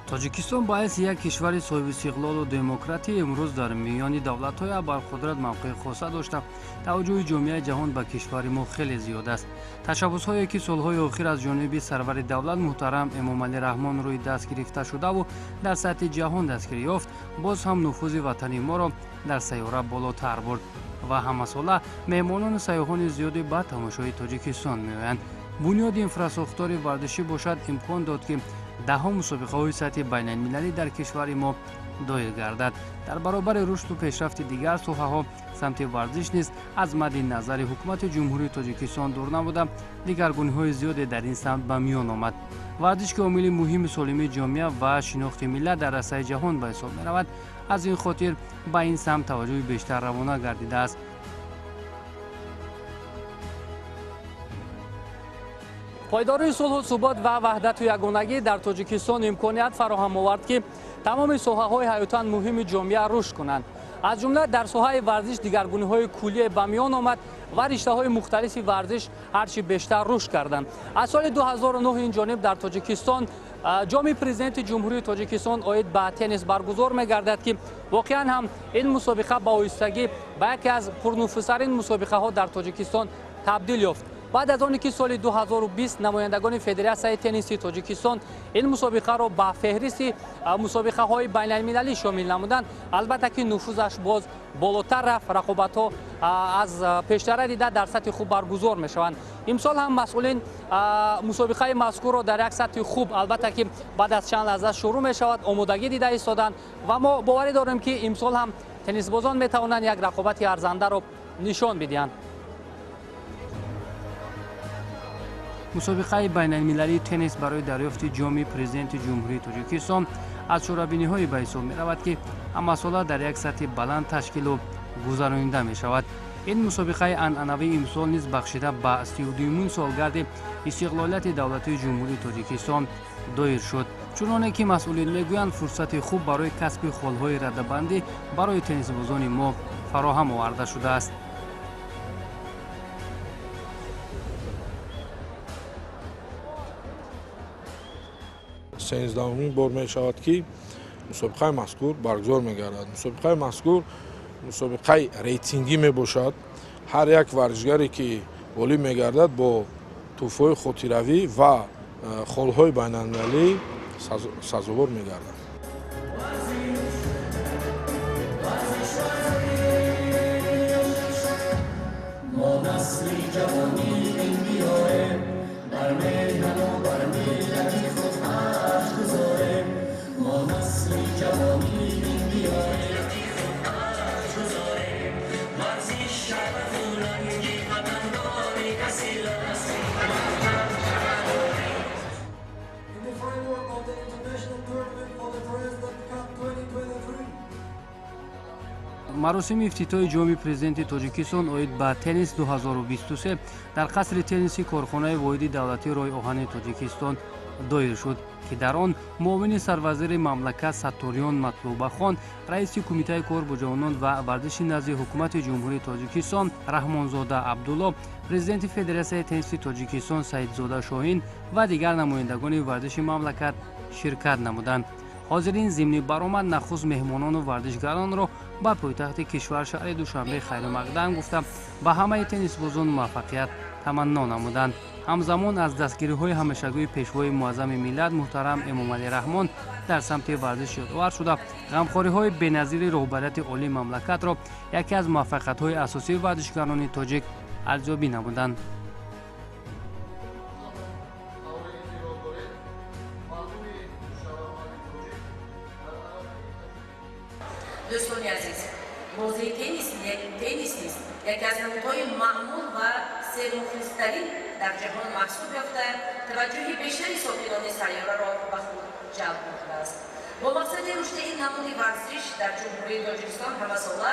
Тоҷикистон ба ҳайси як кишвари соҳибистиқлолу демократӣ имрӯз дар миёни давлатҳои абарқудрат мавқеи хоса дошта, таваҷҷӯҳи ҷомеаи ҷаҳон ба кишвари мо хеле зиёд аст. Ташаббусҳое, ки солҳои охир аз ҷониби сарвари давлат муҳтарам Эмомалӣ Раҳмон рӯи даст гирифта шудаву дар сатҳи ҷаҳон дастгирӣ ёфт, боз ҳам нуфузи ватани моро дар сайёра болотар бурд ва ҳамасола меҳмонону сайёҳони зиёде ба тамошои Тоҷикистон меоянд. Бунёди инфрасохтори варзишӣ бошад, имкон дод, ки даҳҳо мусобиқаҳои сатҳи байналмилалӣ дар кишвари мо доир гардад. Дар баробари рушду пешрафти дигар соҳаҳо, самти варзиш низ аз мадди назари ҳукумати Ҷумҳурии Тоҷикистон дур набуда, дигаргуниҳои зиёде дар ин самт ба миён омад. Варзиш, ки омили муҳими солимии ҷомеа ва шинохти миллат дар арсаи ҷаҳон ба ҳисоб меравад, аз ин хотир ба ин самт таваҷҷӯҳи бештар равона гардидааст. Пойдории сулҳу субот ва ваҳдату ягонагӣ дар Тоҷикистон имконият фароҳам овард, ки тамоми соҳаҳои ҳаётан муҳими ҷомеа рушд кунанд. Аз ҷумла дар соҳаи варзиш дигаргуниҳои куллие ба миён омад ва риштаҳои мухталифи варзиш ҳарчи бештар рушд карданд. Аз соли 2009 ин ҷониб дар Тоҷикистон ҷоми Президенти Ҷумҳурии Тоҷикистон оид ба теннис баргузор мегардад, ки воқеан ҳам ин мусобиқа ба оҳистагӣ ба яке аз пурнуфузтарин мусобиқаҳо дар Тоҷикистон табдил ёфт. Баъд аз оне ки соли 2020 намояндагони Федератсияи тенниси Тоҷикистон ин мусобиқаро ба феҳристи мусобиқаҳои байналмилалӣ шомил намуданд, албатта ки нуфузаш боз болотар рафт, рақобатҳо аз пештара дида дар сатҳи хуб баргузор мешаванд. Имсол ҳам масъулин мусобиқаи мазкурро дар як сатҳи хуб, албатта ки баъд аз чанд лаҳза шурӯъ мешавад, омодагӣ дида истоданд ва мо боварӣ дорем, ки имсол ҳам теннисбозон метавонанд як рақобати арзандаро нишон бидиҳанд. Мусобиқаи байналмилалии теннис барои дарёфти ҷоми Президенти Ҷумҳурии Тоҷикистон аз чорабиниҳое ба ҳисоб меравад, ки ҳамасола дар як сатҳи баланд ташкилу гузаронида мешавад. Ин мусобиқаи анъанавии имсол низ бахшида ба 32-юмин солгарди истиқлолияти давлатии Ҷумҳурии Тоҷикистон доир шуд. Чуноне ки масъулин мегӯянд, фурсати хуб барои касби холҳои радабандӣ барои теннисбозони мо фароҳам оварда шудааст. 13-умин бор мешавад, ки мусобиқаи мазкур баргузор мегардад. Мусобиқаи мазкур мусобиқаи рейтингӣ мебошад. Ҳар як варзишгаре, ки ғолиб мегардад, бо тӯҳфаҳои хотиравӣ ва холҳои байналмилалӣ сазовор мегардад. Маросими ифтитоҳи ҷоми Президенти Тоҷикистон оид ба теннис 2023 дар қасри тенниси корхонаи воҳиди давлатии роҳи оҳани Тоҷикистон доир шуд, ки дар он муовини сарвазири мамлакат Сатториён Матлубахон, раиси Кумитаи кор бо ҷавонон ва варзиши назди Ҳукумати Ҷумҳурии Тоҷикистон Раҳмонзода Абдулло, президенти Федератсияи тенниси Тоҷикистон Саидзода Шоҳин ва дигар намояндагони варзиши мамлакат ширкат намуданд. Ҳозирин зимни баромад нахуст меҳмонону варзишгаронро ба пойтахти кишвар, шаҳри Душанбе, хайрумақдам гуфта, ба ҳамаи теннисбозон муваффақият таманно намуданд. Ҳамзамон аз дастгириҳои ҳамешагии пешвои муаззами миллат муҳтарам Эмомалӣ Раҳмон дар самти варзиш ёдовар шуда, ғамхориҳои беназири роҳбарияти олии мамлакатро яке аз муваффақиятҳои асосии варзишгарони тоҷик арзёбӣ намуданд. Дӯстони азиз, бозии теннис низ яке аз намудҳои маъмул ва сермухлистарин дар ҷаҳон маҳсуб ёфта, таваҷҷӯҳи бештари сокинони сайёраро ба худ ҷалб намудааст. Бо мақсади рушди ин намуди варзиш дар Ҷумҳурии Тоҷикистон ҳамасола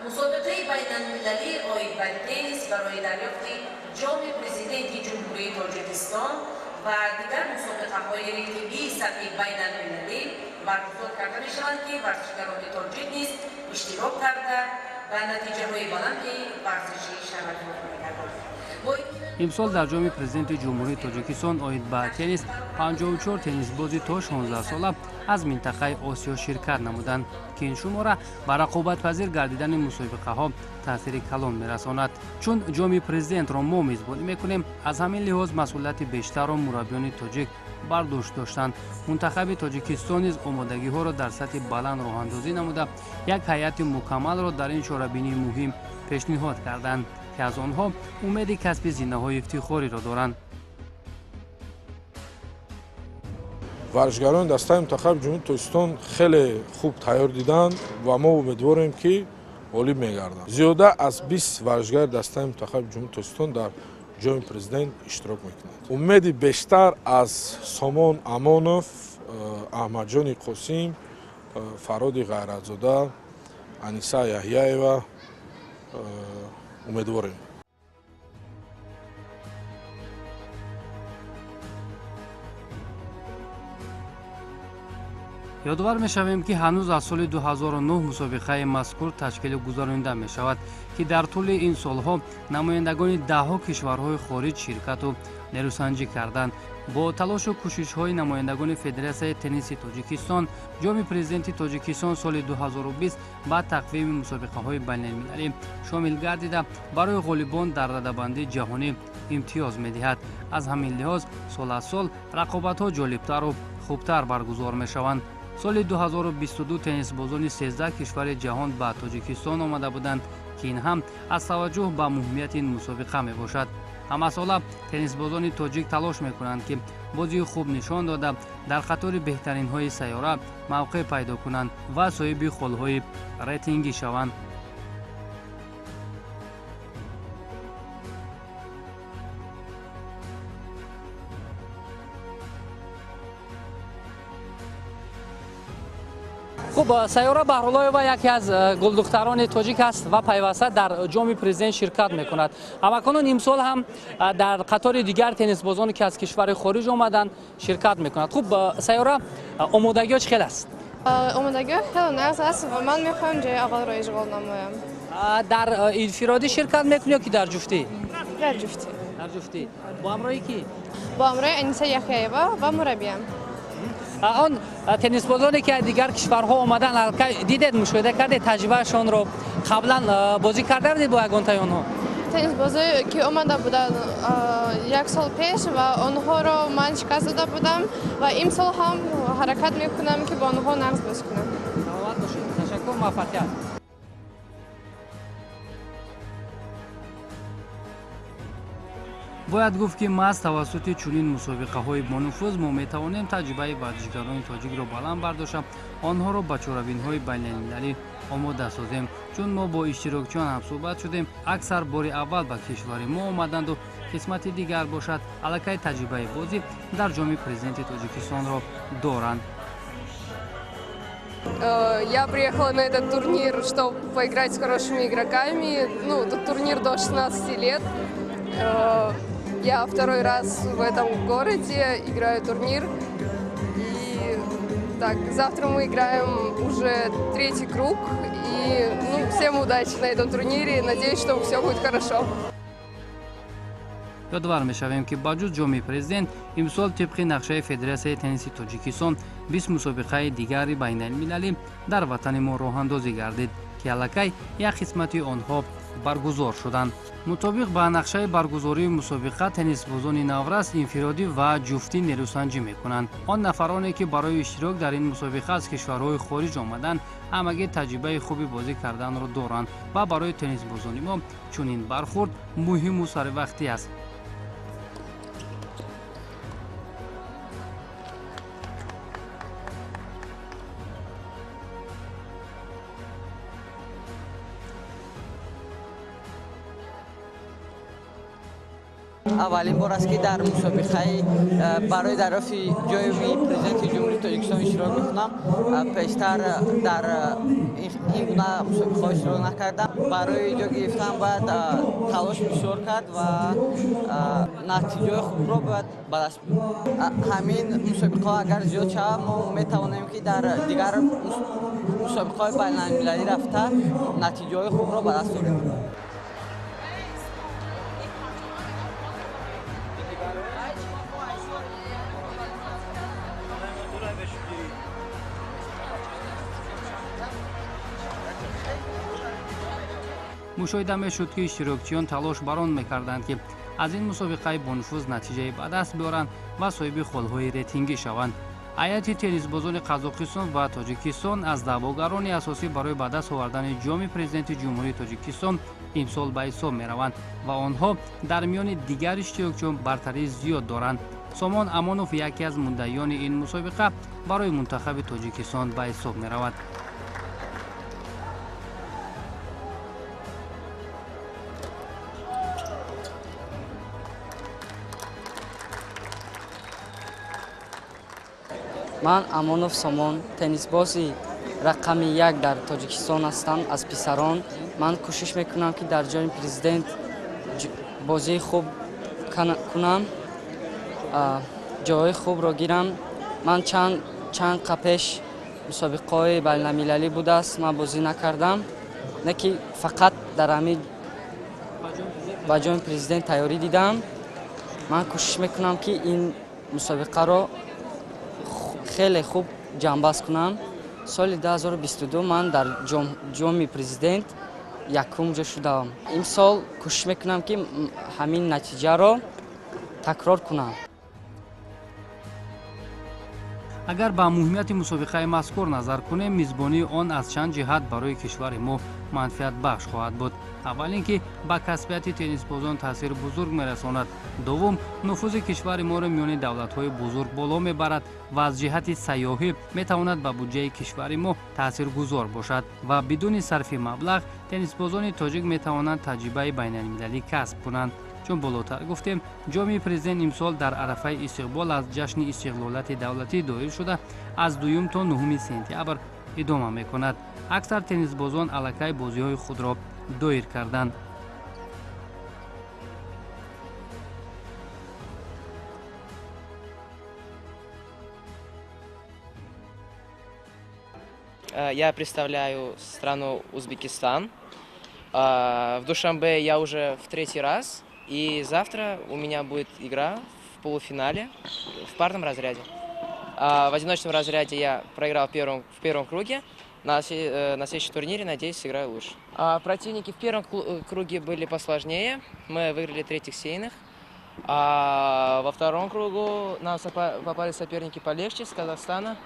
мусобиқаи байналмилалӣ оид ба теннис барои дарёфти ҷоми Президенти Ҷумҳурии Тоҷикистон ва дигар мусобиқаҳои рейтингии сатҳи байналмилалӣ баргузор карда мешаванд, ки варзишгарони тоҷик низ иштирок карда, ба натиҷаҳои баланди варзишӣ шарафёб мегарданд. Имсол дар ҷоми президенти Ҷумҳурии Тоҷикистон оид ба теннис 54 теннисбози то 16 сола аз минтақаи Осиё ширкат намуданд, ки ин шумора ба рақобатпазир гардидани мусобиқаҳо таъсири калон мерасонад. Чун ҷоми президентро мо мизбонӣ мекунем, аз ҳамин лиҳоз масъулияти бештарро мураббиёни тоҷик бар дӯш доштанд. Мунтахаби Тоҷикистон низ омодагиҳоро дар сатҳи баланд роҳандозӣ намуда, як ҳайати мукаммалро дар ин чорабинии муҳим пешниҳод карданд, ки аз онҳо умеди касби зинаҳои ифтихориро доранд. Варзишгарони дастаи мунтахаби Ҷумҳурии Тоҷикистон хеле хуб тайёр диданд ва мо умедворем, ки ғолиб мегарданд. Зиёда аз 20 варзишгари дастаи мунтахаби Ҷумҳурии Тоҷикистон дар ҷоми президент иштирок мекунанд. Умеди бештар аз Сомон Амонов, Аҳмадҷони Қосим, Фарҳоди Ғайратзода, Аниса Яҳяева умедворем. Ёдовар мешавем, ки ҳанӯз аз соли 2009 мусобиқаи мазкур ташкилу гузаронида мешавад, ки дар тӯли ин солҳо намояндагони даҳҳо кишварҳои хориҷ ширкату нерӯсанҷӣ карданд. Бо талошу кӯшишҳои намояндагони Федератсияи тенниси Тоҷикистон ҷоми президенти Тоҷикистон соли 2020 ба тақвими мусобиқаҳои байналмилалӣ шомил гардида, барои ғолибон дар радабандии ҷаҳонӣ имтиёз медиҳад. Аз ҳамин лиҳоз сол аз сол рақобатҳо ҷолибтару хубтар баргузор мешаванд. Соли 2022 теннисбозони 13 кишвари ҷаҳон ба Тоҷикистон омада буданд, ки ин ҳам аз таваҷҷӯҳ ба муҳимияти ин мусобиқа мебошад. Ҳамасола теннисбозони тоҷик талош мекунанд, ки бозии хуб нишон дода, дар қатори беҳтаринҳои сайёра мавқеъ пайдо кунанд ва соҳиби холҳои рейтингӣ шаванд. Хуб, Сайёра Баҳруллоева яке аз гулдухтарони тоҷик аст ва пайваста дар ҷоми президент ширкат мекунад. Ҳамакунун имсол ҳам дар қатори дигар теннисбозоне, ки аз кишвари хориҷ омаданд, ширкат мекунад. Хуб, Сайёра, омодагиҳо чӣ хел аст? Омодагиҳо хеле нағз аст ва ман мехоҳам ҷои аввалро ишғол намоям. Дар инфиродӣ ширкат мекунӣ ё ки дар ҷуфтӣ? Дар ҷуфтӣ. Дар ҷуфтӣ. Бо ҳамроҳи кӣ? Бо ҳамроҳи Аниса Яҳяева ва мураббиям. Он теннисбозоне, ки аз дигар кишварҳо омаданд, аллакай дидед, мушоҳида кардед таҷрибаашонро? Қаблан бозӣ карда будед бо ягонтаи онҳо? Теннисбозое, ки омада буданд як сол пеш, ва онҳоро ман шикаст дода будам ва имсол ҳам ҳаракат мекунам, ки бо онҳо нағз бозӣ кунам. Саломат бошед, ташаккур, муваффақият. Бояд гуфт, ки маҳз тавассути чунин мусобиқаҳои бонуфуз мо метавонем таҷрибаи варзишгарони тоҷикро баланд бардошта, онҳоро ба чорабинҳои байналмилалӣ омода созем. Чун мо бо иштирокчиён ҳамсӯҳбат шудем, аксар бори аввал ба кишвари мо омаданду қисмати дигар бошад аллакай таҷрибаи бозӣ дар ҷоми президенти Тоҷикистонро доранд. Я приехала на этот турнир, чтобы поиграть с хорошими игроками. Ну, тут турнир до 16 лет. Я второй раз в этом городе играю турнир. И так, завтра мы играем уже третий круг. И, ну, всем удачи на этом турнире. Надеюсь, что все будет хорошо. Ёдовар мешавем, ки ба ҷуз ҷоми президент имсол тибқи нақшаи Федератсияи тенниси Тоҷикистон 20 мусобиқаи дигари байналмилалӣ дар ватани мо роҳандозӣ гардид, ки аллакай як қисмати онҳо баргузор шуданд. Мутобиқ ба нақшаи баргузории мусобиқа теннисбозони наврас инфиродӣ ва ҷуфтӣ нерӯсанҷӣ мекунанд. Он нафароне, ки барои иштирок дар ин мусобиқа аз кишварҳои хориҷ омаданд, ҳамагӣ таҷрибаи хуби бозӣ карданро доранд ва барои теннисбозони мо чунин бархурд муҳиму саривақтӣ аст. Аввалин бор аст, ки дар мусобиқаи барои дарёфти ҷои президенти Ҷумҳурии Тоҷикистон иштирок мекунам. Пештар дар ин гуна мусобиқаҳо иштирок накардам. Барои ҷо гирифтан бояд талош бисёр кард ва натиҷаҳои хубро бояд ба даст биёрд. Ҳамин мусобиқаҳо агар зиёд шавад, мо метавонем, ки дар дигар мусобиқаҳои байналмилалӣ рафта натиҷаҳои хубро ба даст орем. Мушоҳида мешуд, ки иштирокчиён талош бар он мекарданд, ки аз ин мусобиқаи бонуфуз натиҷае ба даст биёранд ва соҳиби холҳои рейтингӣ шаванд. Ҳайати теннисбозони Қазоқистон ва Тоҷикистон аз даъвогарони асосӣ барои ба даст овардани ҷоми Президенти Ҷумҳурии Тоҷикистон имсол ба ҳисоб мераванд ва онҳо дар миёни дигар иштирокчиён бартарии зиёд доранд. Сомон Амонов яке аз муддаиёни ин мусобиқа барои мунтахаби Тоҷикистон ба ҳисоб меравад. Ман Амонов Сомон, теннисбози рақами як дар Тоҷикистон ҳастам аз писарон. Ман кӯшиш мекунам, ки дар ҷоми Президент бозии хуб кунам, ҷойҳои хубро гирам. Ман чанд қапеш мусобиқаҳои байналмилалӣ будааст, ман бозӣ накардам, не ки фақат дар ҳамин ба ҷоми Президент тайёрӣ дидам. Ман кӯшиш мекунам, ки ин мусобиқаро хеле хуб ҷамъбаст кунам. Соли 2022 ман дар ҷоми Президент якум ҷо шудам. Имсол кӯшиш мекунам, ки ҳамин натиҷаро такрор кунам. Агар ба муҳимияти мусобиқаи мазкур назар кунем, мизбонии он аз чанд ҷиҳат барои кишвари мо манфиатбахш хоҳад буд. Аввал ин ки ба касбияти теннисбозон таъсири бузург мерасонад. Дуввум, нуфузи кишвари моро миёни давлатҳои бузург боло мебарад ва аз ҷиҳати сайёҳӣ метавонад ба буҷаи кишвари мо таъсиргузор бошад ва бидуни сарфи маблағ теннисбозони тоҷик метавонанд таҷрибаи байналмилалӣ касб кунанд. Чун болотар гуфтем, ҷоми Президент имсол дар арафаи истиқбол аз ҷашни истиқлолияти давлатӣ доир шуда, аз 2 то 9 сентябр идома мекунад. Аксар теннисбозон аллакай бозиҳои худро доир карданд. Я представляю страну Узбекистан. В Душанбе я уже в третий раз. И завтра у меня будет игра в полуфинале в парном разряде. В одиночном разряде я проиграл в первом круге. На следующем турнире, надеюсь, сыграю лучше. Противники в первом круге были посложнее. Мы выиграли третьих сейных. А во втором кругу нам попали соперники полегче с Казахстана.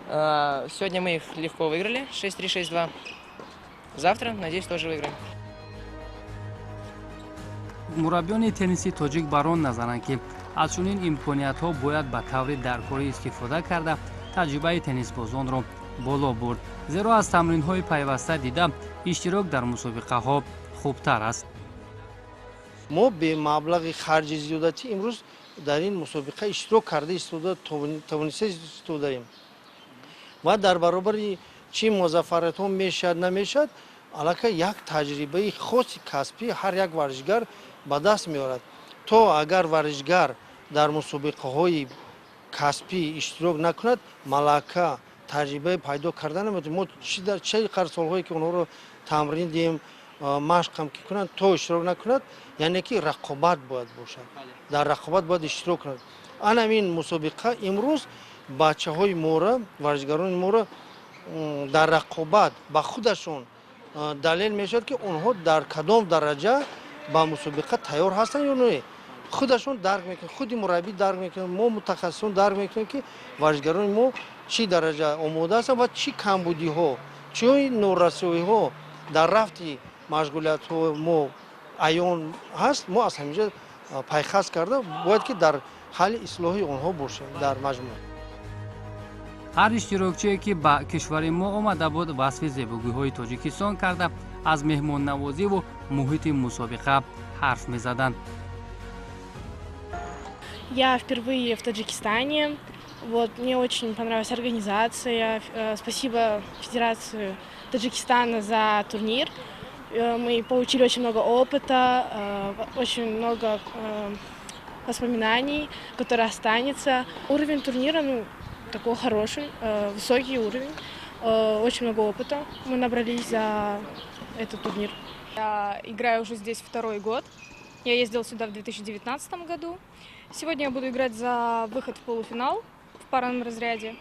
Сегодня мы их легко выиграли 6-3, 6-2. Завтра, надеюсь, тоже выиграем. Мураббиёни тенниси тоҷик бар он назаранд, ки аз чунин имкониятҳо бояд ба таври даркорӣ истифода карда, таҷрибаи теннисбозонро боло бурд, зеро аз тамринҳои пайваста дида иштирок дар мусобиқаҳо хубтар аст. Мо бемаблағи харҷи зиёдатӣ имрӯз дар ин мусобиқа иштирок карда истода тавониста истодаем ва дар баробари чӣ музаффариятҳо мешавад, намешавад, аллакай як таҷрибаи хоси касбӣ ҳар як варзишгар ба даст меорад. То агар варзишгар дар мусобиқаҳои касбӣ иштирок накунад, малака, таҷрибаи пайдо карда наметавонад. Мо чӣ қадр солҳое ки онҳоро тамрин диҳем, машқ ҳам ки кунанд, то иштирок накунад, яъне ки рақобат бояд бошад, дар рақобат бояд иштирок кунад. Ана ҳамин мусобиқа имрӯз бачаҳои моро, варзишгарони моро дар рақобат ба худашон далел мешавад, ки онҳо дар кадом дараҷа ба мусобиқа тайёр ҳастанд ё не. Худашон дарк мекунанд, худи мураббӣ дарк мекунад, мо мутахассисон дарк мекунем, ки варзишгарони мо чӣ дараҷа омода ҳастанд ва чӣ камбудиҳо, чӣ норасоиҳо дар рафти машғулиятҳо мо аён ҳаст. Мо аз ҳаминҷа пайхас карда бояд, ки дар ҳалли ислоҳи онҳо бошем дар маҷмӯъ. Ҳар иштирокчие, ки ба кишвари мо омада буд, васфи зебогиҳои Тоҷикистон карда, аз меҳмоннавозиву муҳити мусобиқа ҳарф мезаданд. Я впервые в Таджикистане. Вот, мне очень понравилась организация. Спасибо Федерации Таджикистана за турнир. Мы получили очень много опыта, очень много воспоминаний, которые останутся. Уровень турнира, ну, такой хороший, высокий уровень. Очень много опыта мы набрались за этот турнир. Я играю уже здесь второй год. Я ездила сюда в 2019 году. Сегодня я буду играть за выход в полуфинал в парном разряде.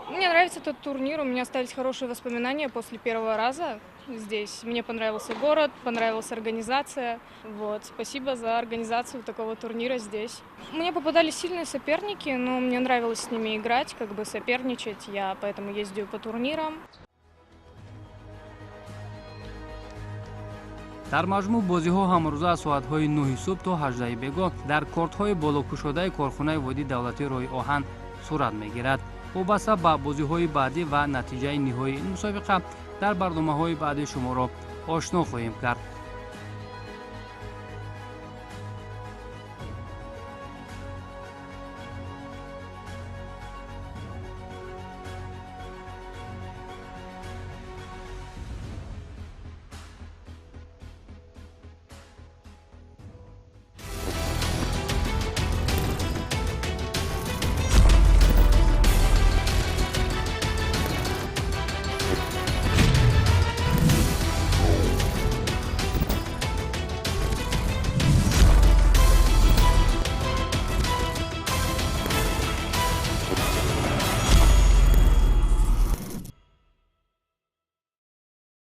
Мне нравится этот турнир, у меня остались хорошие воспоминания после первого раза. здесь. Мне понравился город, понравилась организация. Вот. Спасибо за организацию такого турнира здесь. Мне попадались сильные соперники, но мне нравилось с ними играть, как бы соперничать. Я поэтому ездию по турнирам. Дар маҷмӯъ бозиҳо ҳамрӯза аз соатҳои 9 субҳ то 18 бегоҳ дар кортҳои болокушодаи корхонаи воҳиди давлатии роҳи оҳан сурат мегирад. Вобаста ба бозиҳои баъдӣ ва натиҷаи ниҳоии ин мусобиқа дар барномаҳои баъдӣ шуморо ошно хоҳем кард.